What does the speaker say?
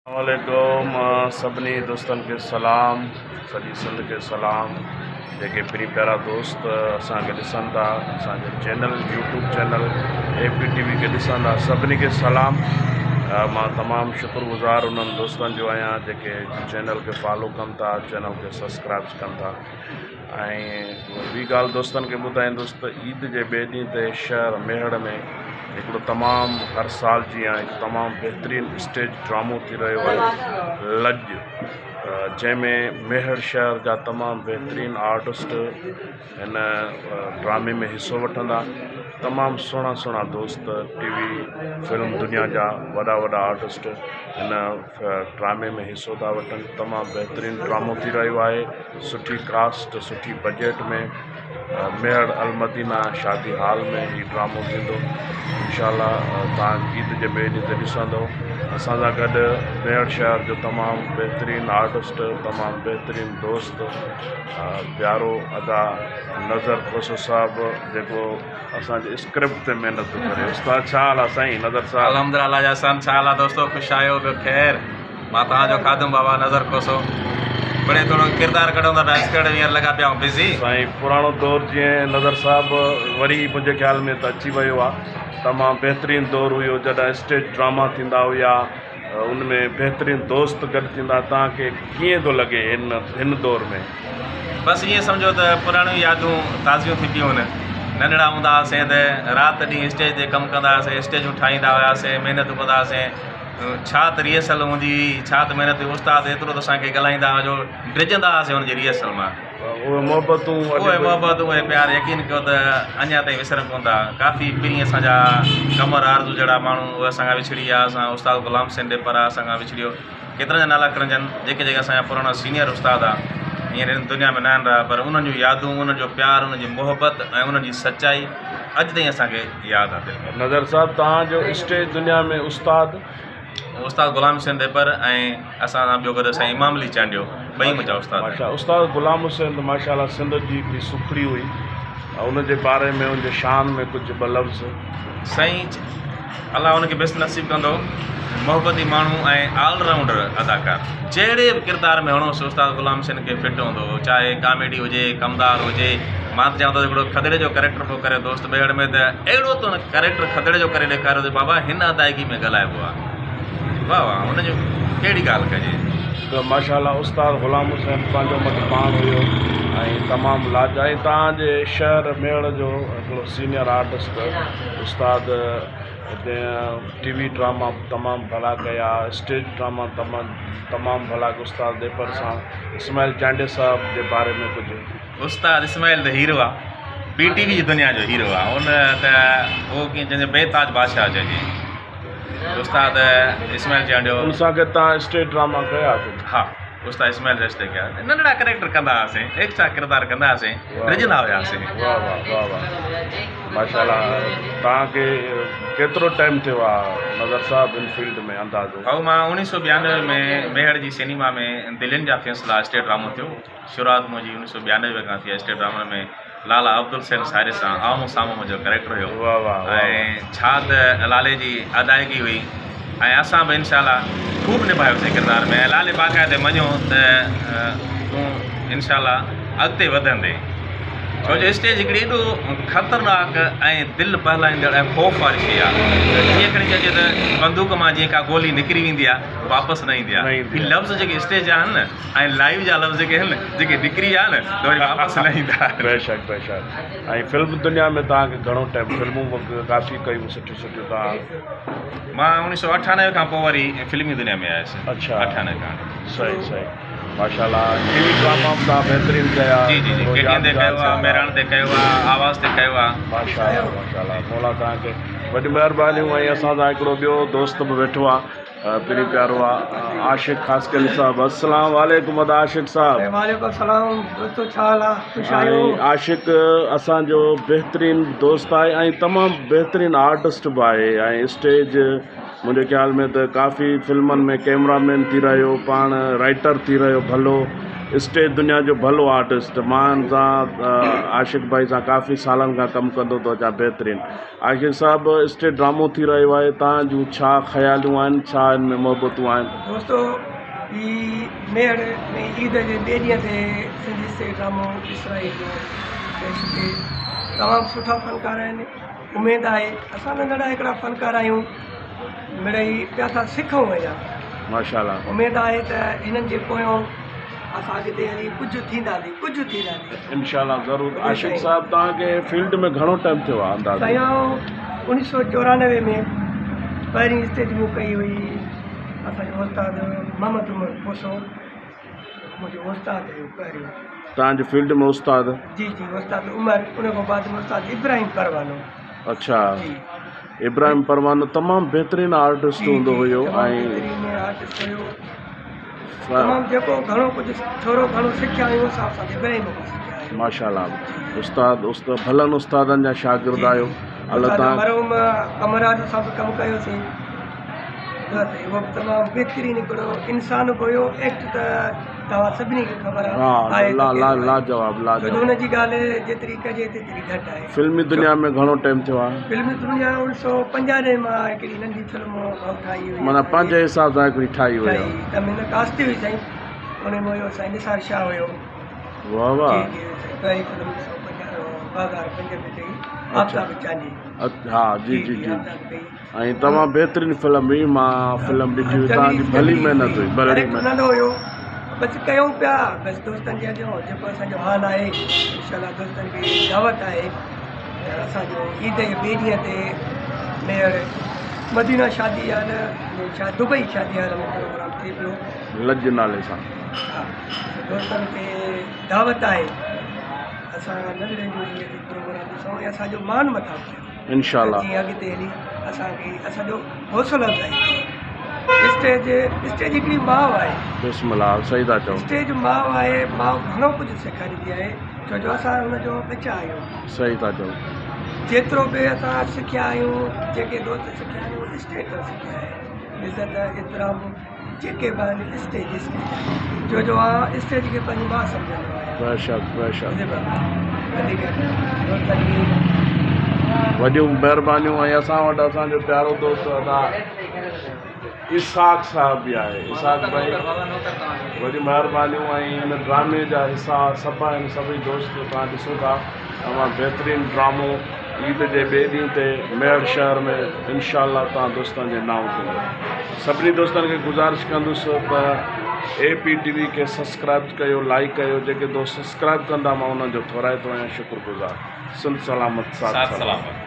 السلام عليڪم سڀني دوستن کي سلام سڄي سنڌ کي سلام جيڪي پرين پيارا دوست اسان کي ڏسن ٿا اسان جو channel YouTube channel A P T V کي ڏسن ٿا سڀني کي سلام مان تمام شڪر گذار انهن دوستن جو آهيان جيڪي چينل کي فالو ڪن ٿا چينل کي سبسڪرائب ڪن ٿا ۽ ٻي ڳالهه دوستن کي ٻڌائيندس ته عيد جي ٻئي ڏينهن تي شهر ميهڙ ۾ هڪڙو تمام هر سال جيان هڪ تمام بهترين اسٽيج ڊرامو ٿي رهيو آهي لڄ جنهن ۾ ميهڙ شهر جا تمام بهترين آرٽسٽ هن ڊرامي ۾ حصو وٺندا تمام سهڻا سهڻا دوست ٽي وي فلم دنيا جا وڏا وڏا آرٽسٽ هن ڊرامي ۾ حصو ٿا وٺن تمام بهترين ڊرامو ٿي رهيو آهي سٺي ڪاسٽ سٺي بجيٽ ۾ ميهڙ المدينه شادي هال ۾ هي ڊرامو ٿيندو انشاء الله توهان عيد جي ٻئي ڏينهن تي ڏسندو اسان سان گڏ ميهڙ شهر جو تمام بهترين آرٽسٽ تمام بهترين دوست پيارو ادا نظر کوسو صاحب جيڪو اسان جي اسڪرپٽ تي محنت ٿو ڪري استاد ڇا حال آ سائين نظر صاحب الحمدلله الله جا احسان ڇا حال آ دوستو خوش آهيو ٻيو خير مان توهان جو خادم بابا نظر کوسو پڙهي ٿورو ڪردار ڪڍون ٿا پيا اسڪرٽ هينئر لڳا پيا آهيون بزي. سائين پراڻو دور جيئن نظر صاحب وري منهنجي خيال ۾ ته اچي ويو آ تمام بهترين دور هيو جڏهن اسٽيج ڊراما ٿيندا هيا ان ۾ بهترين دوست گڏ ٿيندا توهان کي ڪيئن ٿو لڳي هن هن دور ۾. بس ائين سمجهو ته پراڻيون يادون تازيون ٿي پيون آهن ننڍڙا هوندا هئاسين ته رات ڏينهن اسٽيج تي ڪم ڪندا هئاسين اسٽيجون ٺاهيندا هياسين محنتون ڪندا هئاسين ڇا ته ريهرسل هوندي هئي، ڇا ته محنت هئي، استاد ايترو ته اسان کي ڳالهائيندا هئا جو ڊڄندا هئاسين ان جي ريهرسل مان. اهي محبتون اڄ اهي به. محبتون اهي پيار يقين ڪيو ته اڃا تائين وسرن ڪونه ٿا. ڪافي پرين اسان جا قمر آرزو جهڙا ماڻهو اهي اسان کان وڇڙي ويا، اسان استاد غلام حسين ڏيپر آ اسان کان وڇڙيو، ڪيترن جا نالا کڻجن جيڪي جيڪي اسان جا پراڻا سينئر استاد آ هينئر هن دنيا ۾ ناهن رهيا پر انهن جون يادون انهن جو پيار انهن جي محبت ۽ انهن جي سچائي اڄ تائين اسان کي ياد آ دل ۾. نظر صاحب توهان جو اسٽيج دنيا ۾ استاد. استاد غلام حسين ڏيپر ۽ اسان سان ٻيو گڏ سائين امام علي چانڊيو ٻئي منهنجا استاد آهن. ماشاء استاد غلام حسين ته ماشاء الله سنڌ جي هڪڙي سکڙي هئي ان جي باري ۾ ان جي شان ۾ ڪجهه ٻه لفظ. سائين الله ان کي بيسٽ نصيب ڪندو محبتي ماڻهو ۽ آل رائونڊر اداڪار جهڙي به ڪردار ۾ هڻوس استاد غلام حسين کي فٽ هوندو هو چاهي ڪاميڊي هجي ڪمدار هجي مان ته چوان ٿو هڪڙو کدڙي جو ڪريڪٽر پيو ڪري دوست ميهڙ ۾ ته اهڙو ته هن ڪريڪٽر کدڙي جو ڪري ڏيکاريو ته بابا هن ادائگي ۾ ڳالهائبو آهي واهه واهه هن جو ڪهڙي ڳالهه ڪجي. ته ماشاء الله استاد غلام حسين پنهنجو مٽ پاڻ هيو ۽ تمام لاج ۽ توهان جي شهر ميهڙ جو هڪڙو سينئر آرٽسٽ استاد جنهن ٽي وي ڊراما تمام ڀلا ڪيا اسٽيج ڊراما تمام ڀلا استاد ڏيپر سان اسماعيل چانڊيي صاحب جي باري ۾ ڪجهه. استاد اسماعيل ته هيرو آ پي ٽي وي جي دنيا جو هيرو آ ان ته هو ڪيئن چئجي بي تاج بادشاهه چئجي استاد اسماعيل چانڊيو. ان سان گڏ توهان اسٽيج ڊراما ڪيا ڪجهه؟ ها استاد اسماعيل رشتي ڪيا ننڍڙا ڪريڪٽر ڪندا هئاسين ايڪسٽرا ڪردار ڪندا هئاسين ڊڄندا هياسين. واه واه واه واه ماشاء الله توهان کي ڪيترو ٽائيم ٿيو آ نظر صاحب ان فيلڊ ۾ اندازو. ڀائو مان اوڻيهه سو 92 ۾ ميهڙ جي سئنيما ۾ دلين جا فيصلا اسٽيج ڊرامو ٿيو شروعات منهنجي اوڻيهه سو 92 کان ٿي اسٽيج ڊرامن ۾ لالا عبدالحسين ساري سان آمهون سامهون منهنجو ڪريڪٽر هيو ۽ ڇا ته لالي جي ادائگي هئي ۽ اسان به انشاء الله خوب نڀايوسين ڪردار ۾ ۽ لالي باقاعدي مڃيو ته تون انشاء الله اڳتي وڌندين ڇو جو اسٽيج هڪڙي ايڏو خطرناڪ ۽ دل بهلائيندڙ ۽ خوف واري شيء آهي جيئن کڻي چئجي ته بندوق مان جيئن ڪا گولي نڪري ويندي آهي واپس نه ايندي آهي هي لفظ جيڪي اسٽيج جا آهن نه ۽ لائيو جا لفظ جيڪي آهن نه جيڪي نڪري ويا نه ته وري واپس نه ايندا. بيشڪ بيشڪ ۽ فلم دنيا ۾ توهان کي گهڻو ٽائيم فلمون به ڪافي ڪيون سٺيون سٺيون توهان. مان اوڻيهه سو 98 کان پوء وري فلمي دنيا ۾ آيس. اڇا 98 کان. صحيح صحيح ماشاء الله ٽي وي ڊراما به توهان بهترين ڪيا. جي جي جي ڪي ٽي اين تي ڪيو آ مهراڻ تي ڪيو آ آواز تي ڪيو آ. ماشاء الله ماشاء الله مولا توهان کي وڏيون مهربانيون ۽ اسان سان هڪڙو ٻيو دوست به ويٺو آ. پرين پيارو آ عاشق خاصخيلي صاحب السلام عليڪم ادا عاشق صاحب. وعليڪم السلام دوستو ڇا حال آ خوش آهيو. ۽ عاشق اسان جو بهترين دوست آهي ۽ تمام بهترين آرٽسٽ به آهي ۽ اسٽيج منهنجي خيال ۾ ته ڪافي فلمن ۾ ڪئميرا مين ٿي رهيو پاڻ رائيٽر ٿي رهيو ڀلو اسٽيج دنيا جو ڀلو آرٽسٽ مان هن سان عاشق ڀائي سان ڪافي سالن کان ڪم ڪندو ٿو اچان بهترين عاشق صاحب اسٽيج ڊرامو ٿي رهيو آهي تان جون ڇا خيالون آهن ڇا ان ۾ محبتون آهن. دوستو هي ميهڙ ۾ عيد جي ٻئي ڏينهن تي سنڌي اسٽيج ڊرامو اسرائيل جو پيش ٿئي تمام سٺا فنڪار آهن. اميد آهي اسان ننڍڙا هڪڙا فنڪار آهيون مڙئي پيا ٿا سکون اڃا ماشاءالله اميد آهي ته هنن جي پويان اسان اڳتي هلي ڪجهه ٿينداسين ڪجهه ٿينداسين. انشاءالله ضرور عاشق صاحب توهان کي فيلڊ ۾ گهڻو ٽائيم ٿيو آهي اندازو. سائين آئون اوڻيهه سو 94 ۾ پهرين اسٽيج مون ڪئي هئي اسان جو استاد محمد عمر کوسو منهنجو استاد هيو پهريون. توهان جي فيلڊ ۾ استاد؟ جي جي استاد عمر ان کان بعد ۾ استاد ابراهيم پروانو. اڇا ابراهيم پروانو تمام بهترين آرٽسٽ هوندو هيو ۽ بهترين آرٽسٽ هيو تمام جيڪو گهڻو ڪجهه ٿورو گهڻو سکيا آهيون اسان استاد ابراهيم کان سکيا آهيون. ماشاءالله استاد استاد ڀلن استادن جا شاگرد آهيو الله استاد مرحوم قمراج سان به ڪم ڪيوسين. اهو به تمام بهترين هڪڙو انسان به هيو ايڪٽ ته توهان سڀني کي خبر آهي لاجواب ڇو جو ان جي ڳالهه جيتري ڪجي تيتري گهٽ آهي. فلمي دنيا ۾ گهڻو ٽائيم ٿيو آهي؟ فلمي دنيا اوڻيهه سو پنجانوي مان هڪڙي ننڍي فلم ٺاهي هئي. معنيٰ پنهنجي حساب سان هڪڙي ٺاهي هئي. ٺاهي ته ۾ ڪاسٽ هئي سائين ان ۾ هيو سائين نثار شاهه هيو. واه واه. جي جي سائين پهرين فلم 1905 ۾ ٺهي آفتاب چانڊيي. ها جي جي جي. ۽ تمام بهترين فلم هئي مان فلم ڏٺي هئي توهان جي ڀلي محنت هئي ڀلي محنت ننڍو هيو بس ڪيون پيا بس دوستن جي اڳيان جيڪو اسان جو حال آهي انشاء الله دوستن کي دعوت آهي ته اسان جو عيد جي ٻئي ڏينهن تي ميهڙ مدينه شادي هال ۾ دبئي شادي هال ۾ پروگرام ٿئي پيو لڄ نالي سان ها دوستن کي دعوت آهي اسان ننڍڙن جو هي پروگرام ڏسون ۽ اسان جو مان مٿان ڪيو انشاء الله. جيئن اڳتي هلي اسان کي اسان جو حوصلو افزائي ٿئي. اسٽيج اسٽيج هڪڙي ماء آهي. بسم الله صحيح ٿا چئو. اسٽيج ماء آهي ماء گهڻو ڪجهه سيکاريندي آهي ڇو جو اسان ان جو ٻچا آهيون. صحيح ٿا چئو. جيترو به اسان سکيا آهيون جيڪي دوست سکيا آهيون اسٽيج تان سکيا آهن عزت احترام جيڪي به آهن اسٽيج اسٽيج آهي ڇو جو آء اسٽيج کي پنهنجي ماء سمجهندو آهيان. بيشڪ بيشڪ. وڌيڪ دوستن جي وڏيون مهربانيون ۽ اسان وٽ اسان جو پيارو دوست ادا اسحاق صاحب به آهي اسحاق ڀائي وڏيون مهربانيون ۽ هن ڊرامي جا حصا سڀ آهن سڀئي دوست توهان ڏسو ٿا تمام بهترين ڊرامو عيد جي ٻئي ڏينهن تي ميهڙ شهر ۾ انشاء الله توهان دوستن جي نانء ٿيندو سڀني دوستن کي گذارش ڪندس ته اي پي ٽي وي کي سبسڪرائب ڪيو لائيڪ ڪيو جيڪي دوست سبسڪرائب ڪندا مان انهن جو ٿورائتو آهيان شڪر گذار سنڌ سلامت ساٿ سلامت.